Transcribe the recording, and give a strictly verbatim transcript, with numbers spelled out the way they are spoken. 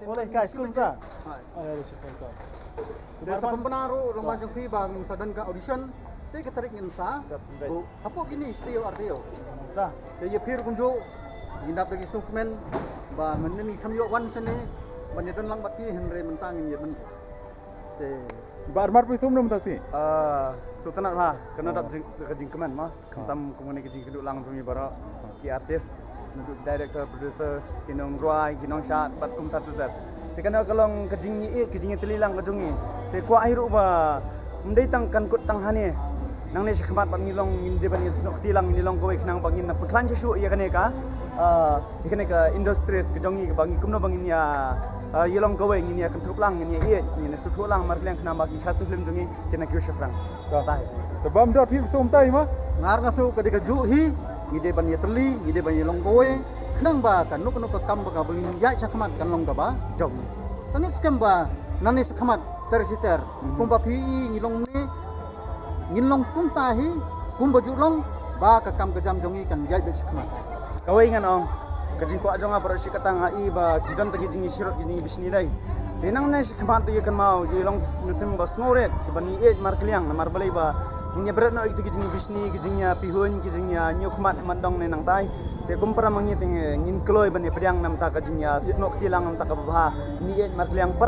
Boleh kai school sa. Ai, ai, school sa. Te sa pynbna ruh long ban jong phi ba ngin sa don ka audition. Te ka tarik ngin sa. Hapoh kine studio R T O. Sa. Te ïa phi ruh kumjuh. Ngin dap da ki sngewkmen ba mynnin ngin kham ïoh wan shane ban ïa don lang bad phi, hynrei mynta ngin ïa don. Te ba armar phi sum nam ta si. Ah, sultanat ha, kano dap jing, ka jingkmen ma. Khamtam kum kane ka jingkynduh lang jong ngi baroh ki artist, naduh ki director, producers, ki nongrwai, ki nongshad bad kumta ter ter. Te kane ka long ka jingïeit, ka jingïatylli lang ka jong ngi. Te kwah ai ruh ba ym dei tang kan kut tang hane. Nangne shakhmat bad ngi long, ngin dei ban ïasnoh kti lang, ngin long kawei khnang ba ngin nang pynkhlaiñ shuh shuh ïa kane ka, ah, ïa kane ka industries ka jong ngi, ba ngi kumno ba ngin ïa, ah, ïa long kawei, ngin ïa kynthup lang, ngin ïa ïeit, ngin ïa sngewthuh lang markylliang khnang ba ki Khasi film jong ngi kin ïa kiew shaphrang. Te bam dot hi sum tai ma. Ngar nga sngew ka dei kajuh hi, ngi dei ban ïatylli, ngi dei ban ïa long kawei, khnang ba kano kano ka kam ba ka ba ngin ïaid shakhmat kan long kaba jong ngi. Tang ïa skhem ba nangne shakhmat ter shi ter, kumba phi i ngi long ne, ngin long kumta hi, kumba ju long, ba ka kam ka jam jong ngi kan ïaid beit shakhmat. Kawei ngan ong, ka jingkwah jong nga baroh shi katta nga i ba ki don ta ki jingïashirot, ki jingïabishni dei. Te nangne shakhmat te ïa kynmaw, ïa long mynsiem ba sngewrit, ki ban ïeit markylliang, namar balei ba ngin ïa bret noh ïa kita ki jingïabishni, ki jingïapihuiñ, ki jingïañiewkhmat man dong ne nangtai. Te kum para ma ngi te ngin kloi ban ïa pdiang na bynta ka jingïasnoh kti lang na bynta kaba bha, ngin ïeit markylliang para